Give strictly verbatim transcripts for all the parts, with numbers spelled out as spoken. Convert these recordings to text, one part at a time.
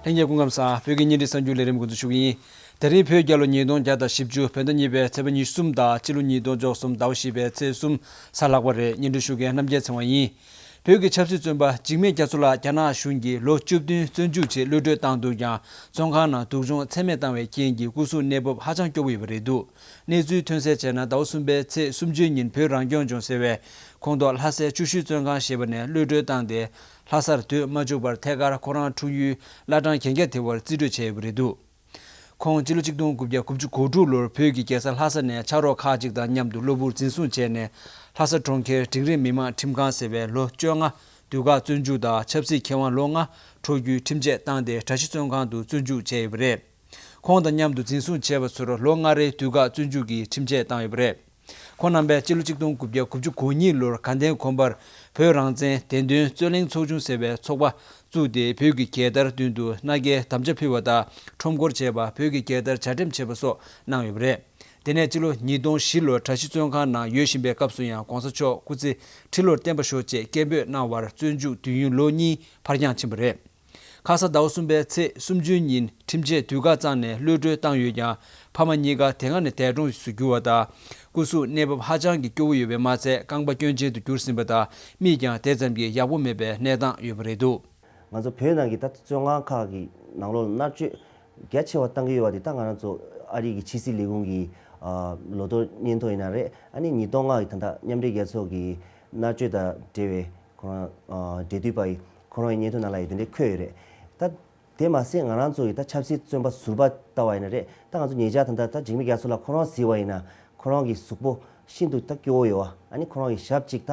ལྷན་རྒྱས་སྐུ་ཁམས་བཟང་། བོད་ཀྱི་བརྙན་འཕྲིན་གསར་འགྱུར་ལས་རིམ་འགོ་འཛུགས་ཞུ་གི་ཡིན། དེ་རིང་བོད་རྒྱལ་ལོ་ཉིས་སྟོང་བརྒྱ་དང་བཞི་བཅུ་བོད་ཟླ་གཉིས་པའི་ཚེས་པ་ཉི་ཤུ་གསུམ་དང་སྤྱི་ལོ་ཉིས་སྟོང་བཅུ་གསུམ་ཟླ་བ་བཞི་པའི་ཚེས་གསུམ་གཟའ་ལྷག་པ་རེད། སྙན་སྒྲོན་ཞུ་མཁན་རྣམ་རྒྱལ་ཚེ་དབང་ཡིན། བོད་ཀྱི་ཆབ་སྲིད་བཙོན་པ་འཇིགས་མེད་རྒྱ་མཚོ་ལགས་རྒྱ་ནག་གཞུང་གིས་ལོ་བཅུ་བདུན་བཙོན་འཇུག་ཆེད་གློད་གྲོལ་བཏང་འདུག་ཀྱང་བཙོན་ཁང་ནང་སྡུག་སྦྱོང་ཚད་མེད་བཏང་བའི་རྐྱེན་གྱིས་སྐུ་གཟུགས་གནས་བབ་ཧ་ཅང་སྐྱོ་བོ་ཡོད་པ་རེད་འདུག་གནས་ཚུལ་ཐོན་གསལ་བྱས་ན་ཟླ་བ་གསུམ་པའི་ཚེས་སུམ་ཅུ་ཉིན་བོད་རང་སྐྱོང་ལྗོངས་ཟེར་བས་ཁོང་ཐོག་ལྷ་སའི་ཆུ་ཤུལ་བཙོན་ཁང་ཞེས་པ་ནས་གློད་གྲོལ་བཏང་སྟེ། ལྷ་སར་སྡོད་མ་བཅུག་པར་ཐད་ཀར་ཁོ་རང་འཁྲུངས་ཡུལ་བླ་བྲང་གན་རྒྱ་ལྡན་པར་རྩིས་སྤྲོད་བྱས་ཡོད་པ་རེད་འདུག་ཁོང་སྤྱི་ལོ་གཅིག་སྟོང་དགུ་བརྒྱ་དགུ་བཅུ་གོ་དྲུག་ལོར་བོད་ཀྱི་རྒྱལ་ས་ལྷ་ས་ནས་ཕྱག་རོགས་ཁག་ཅིག་དང་མཉམ་དུ་གློ་བུར་འཛིན་བཟུང་བྱས་ནས་ལྷ་ས་གྲོང་ཁྱེར་འབྲིང་རིམ་མི་དམངས་ཁྲིམས་ཁང་ཟེར་བའི་ལོ་བཅོ་ལྔ་དུས་བཀག་བཙོན་འཇུག་དང་ཆབ་སྲིད་ཁེ་དབང་ལོ་ལྔ་འཕྲོག་རྒྱུའི་ཁྲིམས་ཆད་བཏང་སྟེ་གྲྭ་བཞི་བཙོན་ཁང་དུ་བཙོན་འཇུག་བྱས་ཡོད་པ་རེད། ཁོང་དང་མཉམ་དུ་འཛིན་བཟུང་བྱས་པ་ཚོར་ལོ་ལྔ་རེའི་དུས་བཀག་བཙོན་འཇུག་གི་ཁྲིམས་ཆད་བཏང་ཡོད་པ་རེད། ཁོང་རྣམ་པས་སྤྱི་ལོ་གཅིག་སྟོང་དགུ་བརྒྱ་དགུ་བཅུ་གོ་གཉིས་ལོར་དགའ་ལྡན་དགོན་པར་བོད་རང་བཙན་བདེན་དོན་རྩོད་གླེང་ཚོགས་ཆུང་ཟེར་བའི་ཚོགས་པ་བཙུགས་ཏེ་བོད་ཀྱི་རྒྱལ་དར་མདུན་དུ་མནའ་སྐྱེལ་དམ་བཅའ་ཕུལ་བ་དང་ཁྲོམ་སྐོར་བྱས་པ། བོད་ཀྱི་རྒྱལ་དར་ཇ་འགྲེམས་བྱས་པ་སོགས་གནང་ཡོད་པ་རེད། དེ་ནས་སྤྱི་ལོ་ཉིས་སྟོང་བཞི་ལོར་གྲྭ་བཞི་བཙོན་ཁང་ནང་ཡོད་བཞིན་པའི་སྐབས་སུ་ཡང་གོང་ས་མཆོག་སྐུ་ཚེ་ཁྲི་ལོར་བརྟན་པར་ཤོག་ཅེས་སྐད་འབོད་གནང་བར་བཙོན་འཇུག་དུས་ཡུན་ལོ་གཉིས་ཕར་འགྱངས་ཕྱིན་པ་རེད། ཁ་ས་ཟླ་བ་གསུམ་པའི་ཚེས་སུམ་ཅུ་ཉིན་ཁྲིམས་ཆད་དུས་བཀག་བཅད་ནས་གློད་གྲོལ་བཏང་ཡོད་ཀྱང་། ཕ་མ་གཉིས་ཀ་དེ་སྔ་ནས་འདས་གྲོངས་སུ་གྱུར་བ་དང་། སྐུ་གཟུགས་གནས་བབ་ཧ་ཅང་གི་སྐྱོ་བོ་ཡོད་པས་མ་ཚད་རྐང་པ་སྐྱོན་ཅན་དུ་གྱུར་ཟིན་པ་དང་། མིག་ཀྱང་དེ་ཙམ་གྱི་ཡག་པོ་མེད་པའི་གནས་སྟངས་ཡོད་པ་རེད་འདུག་ང་ཚོ་བོད་ནང་གི་ད་བཙོན་ཁང་ཁག་གི་ནང་ལོགས་ལ་མནར་གཅོད་རྒྱ་ཆེ་བ་བཏང་གི་ཡོད་པ་དེ། ད་ང་རང་ཚོ་ཨ་རི་གི་ཕྱི་སྲིད་ལས་ཁུངས་ཀྱི་ཨ་ལོ་ཐོ་སྙན་ཐོ་ཡིན་ན་རེད། ཨ་ནི་ཉིས་སྟོང་ལྔ་གི་ད་ལྟ་མཉམ་འབྲེལ་རྒྱལ་ཚོགས་ཀྱི་མནར་གཅོད་དང་འབྲེལ་བའི་ཁོ་རང་ཨ་འབྲེལ་མཐུད་པ་ཡི་ཁོ་རང་གི་སྙན་ཐོ་ནང་ལ་ཡི་དེ་འདྲའི་འཁོད་ཡོད་རེད། ད་དེ་མ་ཟད་ང་རང་ཚོ་ཡི་ད་ཆབ་སྲིད་བཙོན་པ་ཟུར་པ་ལྟ་བ་ཡིན་ན་རེད། ད་ང་ཚོ་ཉེ་ཆར་ད་ལྟ་ད་འཇིགས་མེད་རྒྱ་མཚོ་ལགས་ཁོ་རང་གཟིགས་པ་ཡིན་ན་ཁོ་རང་གི་གཟུགས་པོ་ཤིན་ཏུ་ད་སྐྱོ་བོ་ཡོད་བ། ཨ་ནི་ཁོ་རང་གི་ཞབས་གཅིག་ད་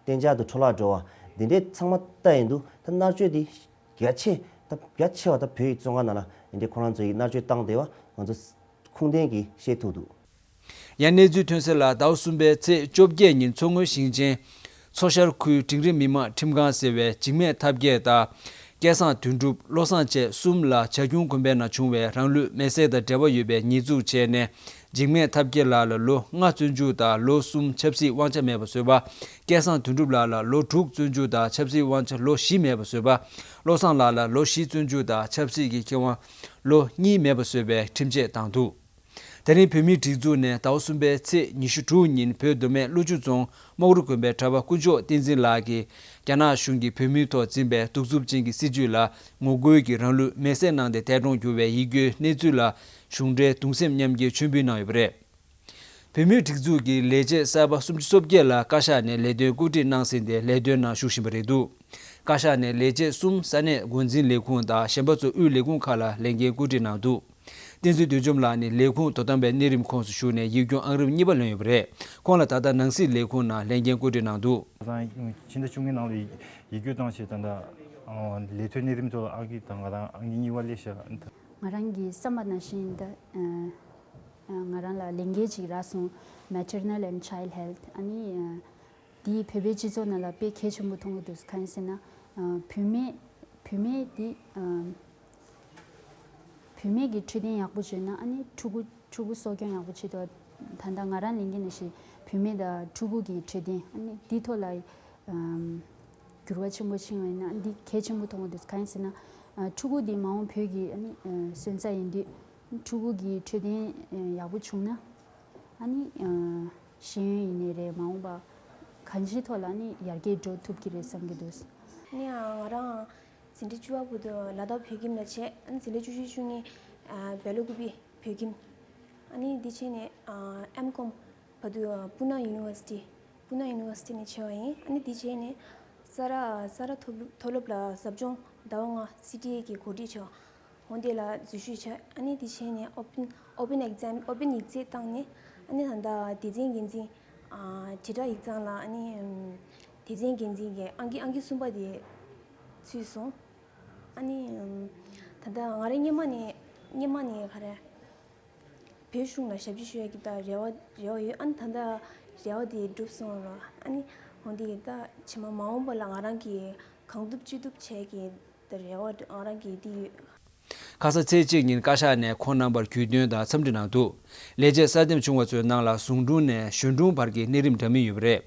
གཏན་འཇགས་དུ་འཕྲོ་བརླག་འགྲོ་བ། འདི་འདྲའི་ཚང་མ་ལྟ་ཡིན་དུས་ད་མནར་གཅོད་འདི་རྒྱ་ཆེ་ད་རྒྱ་ཆེ་བ་ད་བོད་ཡིག་བཙོན་ཁང་ནང་ལ་འདི་འདྲའི་ཁོ་རང་ཚོ་ཡི་མནར་གཅོད་བཏང་བསྡད་བ་ང་ཚོ་ཁུངས་ལྡན་གྱིས་ཤེས་ཐུབ་འདུག་ཡང་གནས་ཚུལ་ཐོན་གསལ་ལ་ཟླ་བ་གསུམ་པའི་ཚེས་བཅོ་བརྒྱད་ཉིན་མཚོ་སྔོན་ཞིང་ཆེན་མཚོ་ཤར་ཁུལ་འབྲིང་རིམ་མི་དམངས་ཁྲིམས་ཁང་ཟེར་བའི་འཇིགས་མེད་ཐབས་མཁས་དང་། སྐལ་བཟང་དོན་གྲུབ། བློ་བཟང་བཅས་གསུམ་ལ་བྱ་ཁྱུང་དགོན་པའི་ནང་བྱུང་བའི་རང་ལུས་མེར་སྲེག་དང་འབྲེལ་བ་ཡོད་པའི་ཉེས་འཛུགས་བྱས་ནས། འཇིགས་མེད་ཐབས་མཁས་ལགས་ལ་ལོ་ལྔ་བཙོན་འཇུག་དང་ལོ་གསུམ་ཆབ་སྲིད་དབང་ཆ་མེད་པ་བཟོས་པ། སྐལ་བཟང་དོན་གྲུབ་ལགས་ལ་ལོ་དྲུག་བཙོན་འཇུག་དང་ཆབ་སྲིད་དབང་ཆ་ལོ་བཞི་མེད་པ་བཟོས་པ། བློ་བཟང་ལགས་ལ་ལོ་བཞི་བཙོན་འཇུག་དང་ཆབ་སྲིད་ཀྱི་ཁེ་དབང་ལོ་གཉིས་མེད་པ་བཟོས་པའི་ཁྲིམས་ཆད་བཏང་འདུག་དེ་རིང་བོད་མིའི་སྒྲིག་འཛུགས་ནས་ཟླ་བ་གསུམ་པའི་ཚེས་ཉི་ཤུ་དྲུག་ཉིན་བོད་མདོ་སྨད་ཀླུ་ཆུ་རྫོང་རྨོག་རུ་དགོན་པའི་གྲྭ་པ་དཀོན་མཆོག་བསྟན་འཛིན་ལགས་ཀྱིས་རྒྱ་ནག་གཞུང་གིས་བོད་མིའི་ཐོག་འཛིན་པའི་གདུག་རྩུབ་ཅན་གྱི་སྲིད་བྱུས་ལ་ངོ་རྒོལ་གྱིས་རང་ལུས་མེར་སྲེག་གནང་སྟེ་འདས་གྲོངས་གྱུར་བའི་ཡིད་སྐྱོའི་གནས་ཚུལ་ལ་གཞུང་འབྲེལ་གདུང་སེམས་མཉམ་སྐྱེའི་མཆོད་འབུལ་གནང་ཡོད་པ་རེད། བོད་མིའི་སྒྲིག་འཛུགས་ཀྱི་ལས་བྱེད་གསར་པ་སུམ་ཅུ་སོ་བརྒྱད་ལ་བཀའ་ཤག་ནས་ལས་དོན་བཀོད་སྒྲིག་གནང་ཟིན་ཏེ་ལས་དོན་ནང་ཞུགས་བཞིན་པ་རེད་འདུག་བཀའ་ཤག་ནས་ལས་བྱེད་གསུམ་ས་གནས་འགོ་འཛིན་ལས་ཁུངས་དང་གཞན་པ་ཚོ་དབུས་ལས་ཁུངས་ཁག་ལ་ལས་འགན་བཀོད་སྒྲིག་གནང་འདུག་བསྟན་འཛིན་བདུད་འཇོམས་ལགས་ནི་ལས་ཁུངས་དོ་དམ་པའི་གནས་རིམ་ཁོངས་སུ་ཞུགས་ནས་ཡིག་སྐྱོང་ཨང་རིམ་གཉིས་པ་ལོན་ཡོད་པ་རེད། ཁོང་ལ་ད་ལྟ་ནང་སྲིད་ལས་ཁུངས་ནང་ལས་འགན་བཀོད་སྒྲིག་གནང་འདུག་ཁ་སང་ཕྱི་ཟླ་བཅུ་གཉིས་ནང་ལ་ཡིག་སྐྱོང་བཏང་བྱས་ད་ལྟ་ལས་དོན་གནས་རིམ་ཚོ་ལ་ཨང་ཀི་དང་ང་རང་ཨང་ཀི་གཉིས་པ་སླེབས་ཤག་ང་རང་གིས་བསམ་པ་ནང་བཞིན་ད་ང་རང་ལ་ལས་འགན་ཅིག་རག་སོང་། Maternal and Child Health ཨ་ནི། འདིས་བོད་པའི་སྤྱི་ཚོགས་ནང་ལ་དཔེ་གལ་ཆེན་པོ་མཐོང་གི་འདུག་གང་ཡིན་ཟེར་ན། ཨ་བུད་མེད་བུད་མེད་འདི་ཨ་བུད་མེད་ཀྱི་འཕྲོད་བསྟེན་ཡག་པོ་བྱུང་ན་ཨ་ནི་ཕྲུ་གུ་ཕྲུ་གུ་གསོ་སྐྱོང་ཡག་པོ་བྱེད་ཐུབ། ད་ལྟ་ང་རང་ལས་འགན་ནང་བཞིན་བུད་མེད་དང་ཕྲུ་གུ་གི་འཕྲོད་བསྟེན་ཨ་ནི་འདི་ཐོག་ལ་ཨམ་འགྱུར་བ་ཆེན་པོ་ཕྱིན་པ་ཡིན་ན་འདི་གལ་ཆེན་པོ་མཐོང་གི་འདུག་གང་ཡིན་ཟེར་ན། ཨ་ཕྲུ་གུ་འདི་མ་འོངས་བོད་ཀྱི་ཨ་ནི་ཨ་སོན་རྩ་ཡིན་དུས་ཕྲུ་གུ་གི་འཕྲོད་བསྟེན་ཨ་ཡག་པོ་བྱུང་ན། ཨ་ནི་ཨ་ཤེས་ཡོན་ཡིན་ནའི་རེད་མ་འོངས་པ་གང་ཅིའི་ཐོག་ལ་ཨ་ནི་ཡར་རྒྱས་འགྲོ་ཐུབ་ཀྱི་རེད་བསམ་གྱི་འདུག་ཨ་ནི་ང་རང་འཛིན་གྲྭ་བཅུ་པ་བར་དུ་ལ་དྭགས་བོད་ཁྱིམ་ལ་བྱས། ཨ་ནི་འཛིན་གྲྭ་བཅུ་གཅིག་བཅུ་གཉིས་ཨ་བལ་ལུ་ཀུ་པི་བོད་ཁྱིམ། ཨ་ནི་འདི་བྱས་ནས་ཨ་ཨེམ་ཀོམ་བར་དུ་ཨ་པུ་ན་ཡུ་ནི་ཝར་སི་ཊི་པུ་ན་ཡུ་ནི་ཝར་སི་ཊི་ནས་བྱས་པ་ཡིན། ཨ་ནི་འདི་བྱས་ནས་ས་རཱ་ས་རཱ་མཐོ་སློབ་མཐོ་སློབ་ལ་ཟབ་སྦྱོང་ཟླ་བ་ལྔ་སི་ཊི་ཨེ་གི་གོ་སྒྲིག་བྱས། འོ་འདི་ལ་འཛུལ་ཞུགས་བྱས། ཨ་ནི་འདི་བྱས་ནས་ཨོ་པན་ཨོ་པན་ཨེག་ཛམ་ཨོ་པན་ཡིག་ཚད་བཏང་ནས་ཨ་ནི་ད་ལྟ་སྡེ་ཚན་འགན་འཛིན་ཨ་དྲིལ་བསྒྲགས་ཡིག་ཚང་ལ་ཨ་ནི་ཨམ་སྡེ་ཚན་འགན་འཛིན་གྱི་ཨང་ཀི་ཨང་ཀི་གསུམ་པ་དེ་ཚུད་སོང་། ཨ་ནི་ཨམ་ད་ལྟ་ང་རང་སྔོན་མ་ནས་སྔོན་མ་ནས་ག་རེ་བོད་གཞུང་ལ་ཞབས་ཕྱི་ཞུ་ཡ་གི་ད་རེ་བ་རེ་བ་ཡོད། ཨ་ནི་ད་ལྟ་རེ་བ་དེ་འགྲུབ་སོང་ལ། ཨ་ནི་འོ་འདི་ད་ཕྱི་མ་མ་འོངས་པ་ལ་ང་རང་གིས་གང་ཐུབ་ཅི་ཐུབ་བྱས་ཀྱི་ད་རེ་བ་ང་རང་གི་འདི་ཡོད། ཁ་ས་ཚེས་གཅིག་ཉིན་བཀའ་ཤག་ནས་ཁོང་རྣམ་པར་གྱོད་དོན་དང་འཚམས་འདྲི་གནང་འདུག་ལས་བྱེད་གསར་འདེམས་བྱུང་བ་ཚོའི་ནང་ལ་ཟུང་དྲུང་ནས་གཞོན་དྲུང་བར་གྱི་གནས་རིམ་འདྲ་མིན་ཡོད་པ་རེད།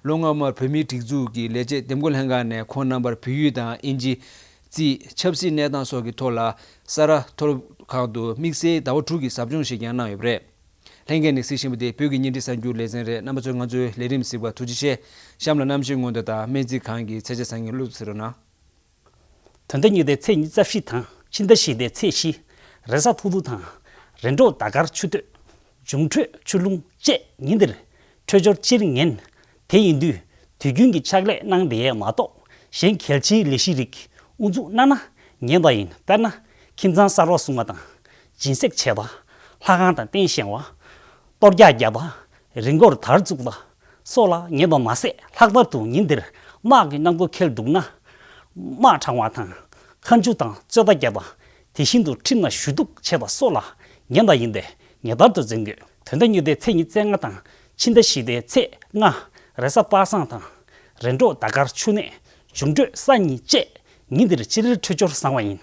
ལོ་སྔ་མར་བོད་མིའི་སྒྲིག་འཛུགས་ཀྱི་ལས་བྱེད་འདེམས་བསྐོ་ལྷན་ཁང་ནས་ཁོང་རྣམ་པར་བོད་ཡིག་དང་དབྱིན་ཇི། རྩིས། ཆབ་སྲིད་གནས་སྟངས་སོགས་ཀྱི་ཐོག་ལ་ས་རཱ་མཐོ་སློབ་ཁང་དུ་དམིགས་བསལ་ཟླ་བ་དྲུག་གི་ཟབ་སྦྱོང་ཞིག་ཀྱང་གནང་ཡོད་པ་རེད། ལྷན་རྒྱས་ནས་གཟིགས་བཞིན་པ་དེ་བོད་ཀྱི་བརྙན་འཕྲིན་གསར་འགྱུར་ལེ་ཚན་རེད། རྣམ་པ་ཚོས་ང་ཚོའི་ལས་རིམ་གཟིགས་པར་ཐུགས་རྗེ་ཆེ། གཤམ་ལ་གནམ་གཤིས་སྔོན་བརྡ་དང་སྨན་རྩིས་ཁང་གི་ཚེས་ཆ་ཚང་གི་གླུ་གཟིགས་རོགས་གནང་། དོན་ཟླ་གཉིས་པའི་ཚེས་ཉི་ཤུ་རྩ་བཞི་དང་ཕྱི་ཟླ་བཞི་པའི་ཚེས་བཞི། རེས་གཟའ་ཕུར་བུ་དང་། རེས་གྲོགས་ཟླ་སྐར་ཆུ་སྟོད། འབྱུང་འཕྲོད་ཆུ་ཀླུང་བཅས་ཉིན་དེར་འཕྲོད་སྦྱོར་སྤྱིར་ངན། དེ་ཡིན་དུས་དུས་རྒྱུན་གྱི་ཕྱག་ལས་གནང་བསྡད་ཡས་མ་གཏོགས་གཞན་གལ་ཆེའི་ལས་གཞི་རིགས་དབུ་འཛུགས་གནང་ན་ཉན་པ་ཡིན། དཔེར་ན། ཁྱིམ་ཚང་གསར་པ་བཟུང་བ་དང་། སྦྱིན་སྲེག་བྱས་པ། ལྷ་ཁང་དང་རྟེན་བཞེངས་པ། གཏོར་རྒྱག་བརྒྱབ་པ། རི་མགོར་དར་བཙུགས་པ་སོགས་ལ་ཉན་པ་མ་ཟད། ལྷག་པར་དུ་ཉིན་དེར་དམག་གི་གནང་སྒོ་འཁེལ་འདུག་ན། དམག་དྲངས་པ་དང་། མཁའ་མཇུག་དང་རྩོད་པ་བརྒྱབ་པ། དེ་བཞིན་དུ་ཁྲིམས་ལ་ཞུ་གཏུག་བྱས་པ་སོགས་ལ་ཉན་པ་ཡིན་པས་ངེས་པར་དུ་འཛེམ་དགོས། དོན་ཟླ་གཉིས་པའི་ཚེས་ཉི་ཤུ་རྩ་ལྔ་དང་ཕྱི་ཟླ་བཞི་པའི་ཚེས་ལྔ། རེས་གཟའ་པ་སངས་དང་། རེས་གྲོགས་ཟླ་སྐར་ཆུ་གནས། འབྱུང་འཕྲོད་ས་གཉིས་བཅས་ཉིན་དེར་སྤྱིར་འཕྲོད་སྦྱོར་བཟང་བ་ཡིན།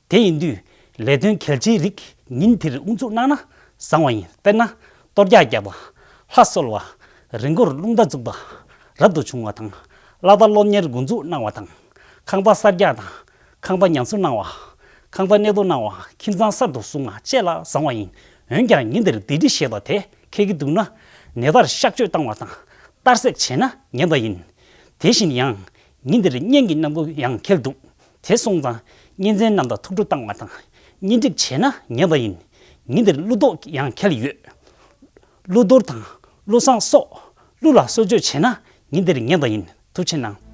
དེ་ཡིན་དུས་ལས་དོན་གལ་ཆེའི་རིགས་ཉིན་དེར་དབུ་འཛུགས་གནང་ན་བཟང་བ་ཡིན། དཔེར་ན། གཏོར་རྒྱག་བརྒྱབ་པ། ལྷ་གསོལ་བ། རི་མགོར་རླུང་རྟ་བཙུགས་པ་རབ་ཏུ་བྱུང་བ་དང་། གླ་རྟ་སློབ་གཉེར་འགོ་འཛུགས་གནང་བ་དང་། ཁང་པ་གསར་རྒྱག་དང་། ཁང་པ་ཉམས་གསོ་གནང་བ། ཁང་པ་གནས་སྡོད་གནང་བ། ཁྱིམ་ཚང་གསར་དུ་བཟུང་བ་བཅས་ལ་བཟང་བ་ཡིན། འོན་ཀྱང་ཉིན་དེར་སྡིག་སྒྲིབ་བཞེས་པ་དེ་འཁེལ་གྱི་འདུག་ན། ནད་པར་གཤག་བཅོས་བཏང་བ་དང་གཏར་སྲེག་བྱས་ན་ཉན་པ་ཡིན། དེ་བཞིན་ཡང་ཉིན་དེར་གཉེན་གྱི་གནང་སྒོ་ཡང་འཁེལ་འདུག་དེ་སོང་ཙང་གཉེན་ཚན་རྣམས་དང་ཐུགས་སྤྲོ་བཏང་བ་དང་གཉེན་སྒྲིག་བྱས་ན་ཉན་པ་ཡིན། ཉིན་དེར་ཀླུ་རྡོག་ཡང་འཁེལ་ཡོད། ཀླུ་གཏོར་དང་ཀླུ་བསངས་སོགས་ཀླུ་ལ་གསོལ་མཆོད་བྱས་ན་ཉིན་དེར་ཉན་པ་ཡིན། ཐུགས་རྗེ་གནང་།